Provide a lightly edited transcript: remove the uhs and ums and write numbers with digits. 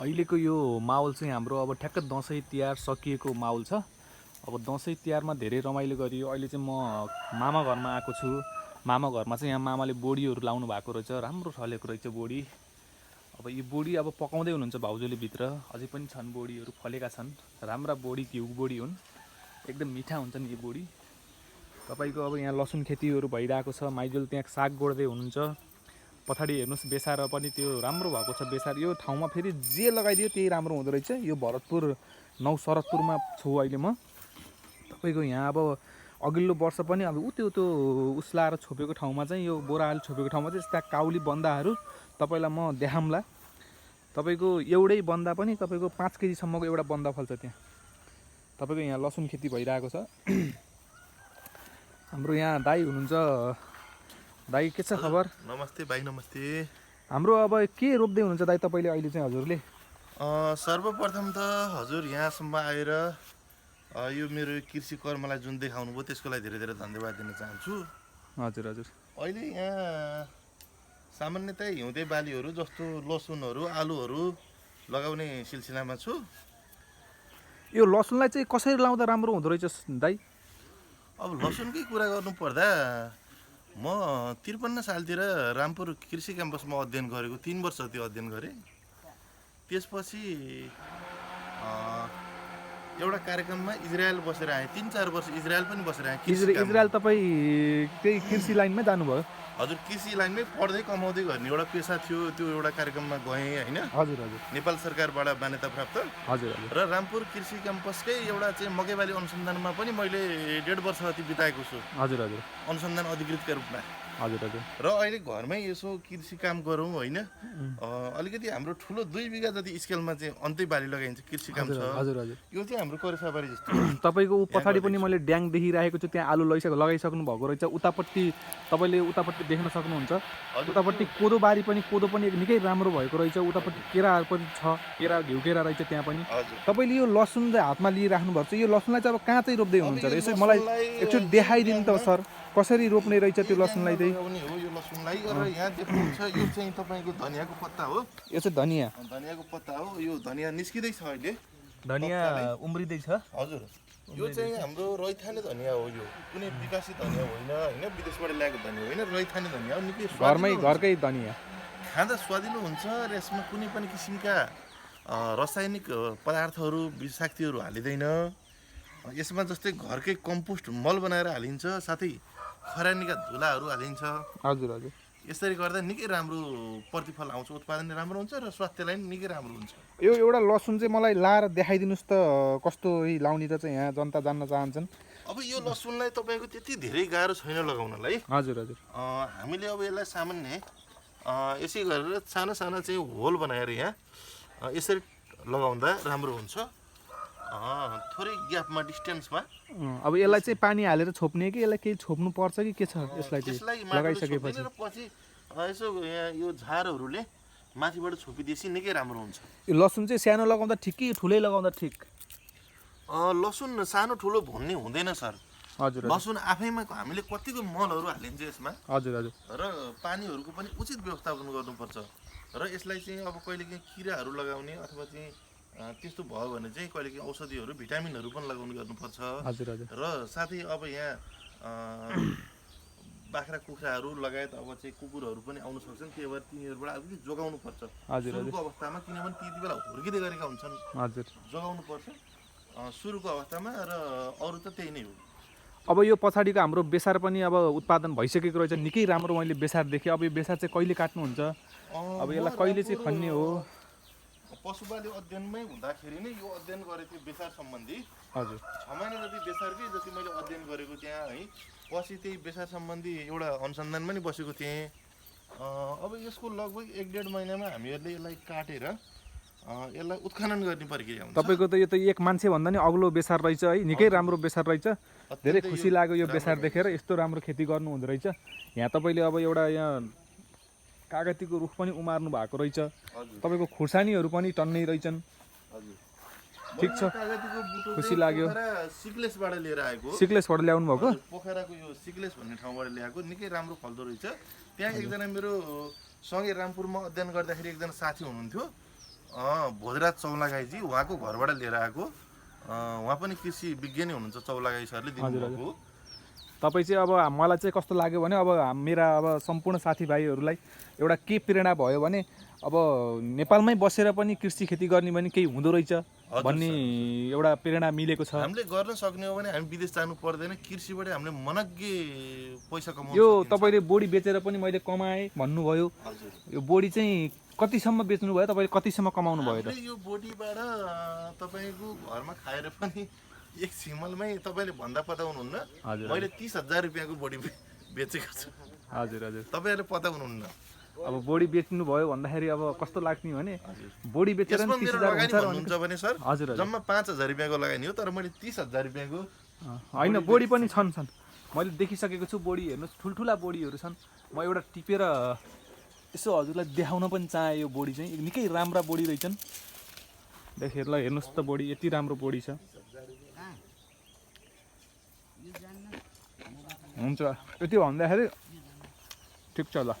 अहिलेको यो माहौल चाहिँ हाम्रो अब ठ्याक्क दसैँ तिहार सकिएको माहौल छ। अब दसैँ तिहारमा धेरै रमाइलो गरियो। अहिले चाहिँ म मामा घरमा आएको छु। मामा घरमा चाहिँ यहाँ मामाले बोडीहरू लाउनु भएको रहेछ, राम्रो फलेको रहेछ बोडी। अब यो बोडी अब पकाउँदै हुनुहुन्छ भाउजूले भित्र, अझै पनि छन् बोडीहरू फलेका छन्। राम्रा बोडी घिउ बोडी हुन्, एकदम मिठा हुन्छन् यो बोडी। तपाईँको अब यहाँ लसुन खेतीहरू भइरहेको छ, माइजूले त्यहाँ साग गोड्दै हुनुहुन्छ। पछाडि हेर्नुहोस् बेसार पनि त्यो राम्रो भएको छ बेसार। यो ठाउँमा फेरि जे लगाइदियो त्यही राम्रो हुँदो रहेछ। यो भरतपुर नौ शरदपुरमा छु अहिले म। तपाईँको यहाँ अब अघिल्लो वर्ष पनि अब त्यो उस्लाएर छोपेको ठाउँमा चाहिँ यो बोराले छोपेको ठाउँमा चाहिँ यस्ता काउली बन्दाहरू तपाईँलाई म देखाउँला। तपाईँको एउटै बन्दा पनि तपाईँको 5 केजीसम्मको एउटा बन्दा फल्छ त्यहाँ। तपाईँको यहाँ लसुन खेती भइरहेको छ। हाम्रो यहाँ दाइ हुनुहुन्छ। दाइ के छ खबर? नमस्ते भाइ, नमस्ते। हाम्रो अब के रोप्दै हुनुहुन्छ दाइ तपाईँले अहिले चाहिँ हजुरले? सर्वप्रथम त हजुर यहाँसम्म आएर यो मेरो कृषि कर्मलाई जुन देखाउनु भयो त्यसको लागि धेरै धेरै धन्यवाद दिन चाहन्छु। हजुर हजुर। अहिले यहाँ सामान्यतया हिउँदे बालीहरू जस्तो लसुनहरू आलुहरू लगाउने सिलसिलामा छु। यो लसुनलाई चाहिँ कसरी लाउँदा राम्रो हुँदो रहेछ दाइ? अब लसुनकै कुरा गर्नुपर्दा म 53 सालतिर रामपुर कृषि क्याम्पसमा अध्ययन गरेको, 3 वर्ष त्यो अध्ययन गरेँ। त्यसपछि एउटा कार्यक्रममा इजरायल बसेर आएँ, 3-4 वर्ष इजरायल पनि बसेर आएँ। इजरायल तपाईँ त्यही कृषि लाइनमै जानुभयो? हजुर, कृषि लाइनमै पढ्दै कमाउँदै गर्ने एउटा पेसा थियो। त्यो एउटा कार्यक्रममा गएँ होइन। हजुर हजुर। नेपाल सरकारबाट मान्यता प्राप्त। हजुर हजुर। र रामपुर कृषि क्याम्पसकै एउटा चाहिँ मकैबाली अनुसन्धानमा पनि मैले 1.5 वर्ष जति बिताएको छु। हजुर हजुर। अनुसन्धान अधिकृतका रूपमा। हजुर हजुर। र अहिले घरमै यसो कृषि काम गरौँ होइन। अलिकति हाम्रो ठुलो 2 बिघा जति स्केलमा चाहिँ अन्त्य बाली लगाइन्छ, कृषि काम छ। हजुर हजुर। यो चाहिँ हाम्रो करेसाबारी जस्तो। तपाईँको पछाडि पनि मैले ड्याङ देखिरहेको छु, त्यहाँ आलु लगाइसक्नु भएको रहेछ। उतापट्टि तपाईँले उतापट्टि देख्न सक्नुहुन्छ। उतापट्टि कोदो बारी पनि, कोदो पनि निकै राम्रो भएको रहेछ। उतापट्टि केराहरू पनि छ, केरा घिउ केरा रहेछ त्यहाँ पनि। तपाईँले यो लसुन चाहिँ हातमा लिइराख्नु भएको छ, यो लसुनलाई चाहिँ अब कहाँ चाहिँ रोप्दै हुनुहुन्छ र यसो मलाई एकचोटि देखाइदिनु त सर, कसरी रोप्ने रहेछ त्यो लसुनलाई चाहिँ? यो लसुनलाई र यहाँ देख्नुहुन्छ यो चाहिँ तपाईँको धनियाको पत्ता हो। यो चाहिँ धनियाको पत्ता हो। यो धनिया निस्किँदैछ अहिले, धनिया उम्रिँदैछ। हजुर। यो चाहिँ हाम्रो रैथाने धनिया हो। यो कुनै विकासित धनिया होइन, विदेशबाट ल्याएको धनिया होइन, रैथाने धनिया हो। निकै घरकै धनिया खाँदा स्वादिलो हुन्छ र यसमा कुनै पनि किसिमका रासायनिक पदार्थहरू, विषाक्तीहरू हालिँदैन। यसमा जस्तै घरकै कम्पोस्ट मल बनाएर हालिन्छ, साथै खरानीका धुलाहरू हालिन्छ। हजुर हजुर। यसरी गर्दा निकै राम्रो प्रतिफल आउँछ, उत्पादन राम्रो हुन्छ र स्वास्थ्यलाई पनि निकै राम्रो हुन्छ। यो एउटा लसुन चाहिँ मलाई लाएर देखाइदिनुहोस् त, कस्तो लाउने त चाहिँ यहाँ जनता जान्न चाहन्छन्। अब यो लसुनलाई तपाईँको त्यति धेरै गाह्रो छैन लगाउनलाई। हजुर हजुर। हामीले अब यसलाई सामान्य यसै गरेर सानो सानो चाहिँ होल बनाएर यहाँ यसरी लगाउँदा राम्रो हुन्छ, थोरै ग्यापमा, डिस्टेन्समा। अब यसलाई चाहिँ पानी हालेर छोप्ने कि यसलाई केही छोप्नु पर्छ कि के छ? यसलाई लगाइसकेपछि पछि यसो यहाँ यो झारहरूले माथिबाट छोपिदिएपछि निकै राम्रो हुन्छ। यो लसुन चाहिँ सानो लगाउँदा ठिक कि ठुलै लगाउँदा ठिक? लसुन सानो ठुलो भन्ने हुँदैन सर। हजुर। लसुन आफैमा हामीले कतिको मलहरू हालिन्छ यसमा। हजुर हजुर। र पानीहरूको पनि उचित व्यवस्थापन गर्नुपर्छ। र यसलाई चाहिँ अब कहिलेकाहीँ किराहरू लगाउने अथवा चाहिँ त्यस्तो भयो भने चाहिँ कहिलेकाहीँ औषधिहरू, भिटामिनहरू पनि लगाउने गर्नुपर्छ। हजुर हजुर। र साथै अब यहाँ बाख्रा कुखुराहरू लगायत अब चाहिँ कुकुरहरू पनि आउन सक्छन्, त्यही भएर तिनीहरूबाट अलिकति जोगाउनु पर्छ सुरुको अवस्थामा, किनभने त्यति बेला हुर्किँदै गरेका हुन्छन्। हजुर। जोगाउनु पर्छ सुरुको अवस्थामा, र अरू त त्यही नै हो। अब यो पछाडिको हाम्रो बेसार पनि अब उत्पादन भइसकेको रहेछ, निकै राम्रो मैले बेसार देखेँ। अब यो बेसार चाहिँ कहिले काट्नुहुन्छ? अब यसलाई कहिले चाहिँ खन्ने हो? पशुपाली अध्ययनमै हुँदाखेरि नै यो अध्ययन गरेको थिएँ बेसार सम्बन्धी। हजुर। 6 महिना जति बेसारकै जति मैले अध्ययन गरेको त्यहाँ है। पछि त्यही बेसार सम्बन्धी एउटा अनुसन्धानमा नि बसेको थिएँ। अब यसको लगभग 1-1.5 महिनामा हामीहरूले यसलाई काटेर यसलाई उत्खनन गर्ने प्रक्रिया हुन्छ। तपाईँको त यो त एक मान्छे भन्दा नि अग्लो बेसार रहेछ है, निकै राम्रो बेसार रहेछ। धेरै खुसी लाग्यो यो बेसार देखेर, यस्तो राम्रो खेती गर्नु हुँदो रहेछ। यहाँ तपाईँले अब एउटा यहाँ कागतीको रुख पनि उमार्नु भएको रहेछ। तपाईँको खुर्सानीहरू पनि टन्नै रहेछन्। ठिक छ, खुसी लाग्यो। सिक्लेसबाट लिएर आएको, सिक्लेसबाट ल्याउनु भएको? पोखराको यो सिक्लेस भन्ने ठाउँबाट ल्याएको, निकै राम्रो फल्दो रहेछ। त्यहाँ एकजना मेरो सँगै रामपुरमा अध्ययन गर्दाखेरि एकजना साथी हुनुहुन्थ्यो, भोजराज चौलागाईजी उहाँको घरबाट लिएर आएको उहाँ पनि कृषि विज्ञानी हुनुहुन्छ चौलागाई सरले दिनुभएको। तपाईँ चाहिँ अब मलाई चाहिँ कस्तो लाग्यो भने अब मेरा अब सम्पूर्ण साथीभाइहरूलाई एउटा के प्रेरणा भयो भने अब नेपालमै बसेर पनि कृषि खेती गर्ने भने केही हुँदो रहेछ भन्ने एउटा प्रेरणा मिलेको छ। हामीले गर्न सक्ने हो भने हामी विदेश जानु पर्दैन, कृषिबाट हामीले मनग्गे पैसा कमाउन यो तपाईँले बोडी बेचेर पनि मैले कमाएँ भन्नुभयो, यो बोडी चाहिँ कतिसम्म बेच्नुभयो, तपाईँले कतिसम्म कमाउनु भयो त? यो बोडीबाट तपाईँको घरमा खाएर पनि एक सिमलमै तपाईँले भन्दा पताउनुहुन्न, मैले 30,000 रुपियाँको बोडी बेचेको छु। हजुर हजुर, तपाईँहरूले पताउनुहुन्न। अब बोडी बेच्नु भयो भन्दाखेरि अब कस्तो लाग्ने भने बोडी बेचेर यसमा मेरो लगानी भन्नुहुन्छ भने सर हजुर जम्मा 5,000 रुपियाँको लगानी हो, तर मैले 30,000 रुपियाँको होइन बोडी पनि छन् मैले देखिसकेको छु। बोडी हेर्नुहोस्, ठुल्ठुला बोडीहरू छन्। म एउटा टिपेर यसो हजुरलाई देखाउन पनि चाहे। यो बोडी चाहिँ निकै राम्रा बोडी रहेछन्। देखेर ल हेर्नुहोस् त, बोडी यति राम्रो बोडी छ। हुन्छ, यति भन्दाखेरि ठिक छ ल।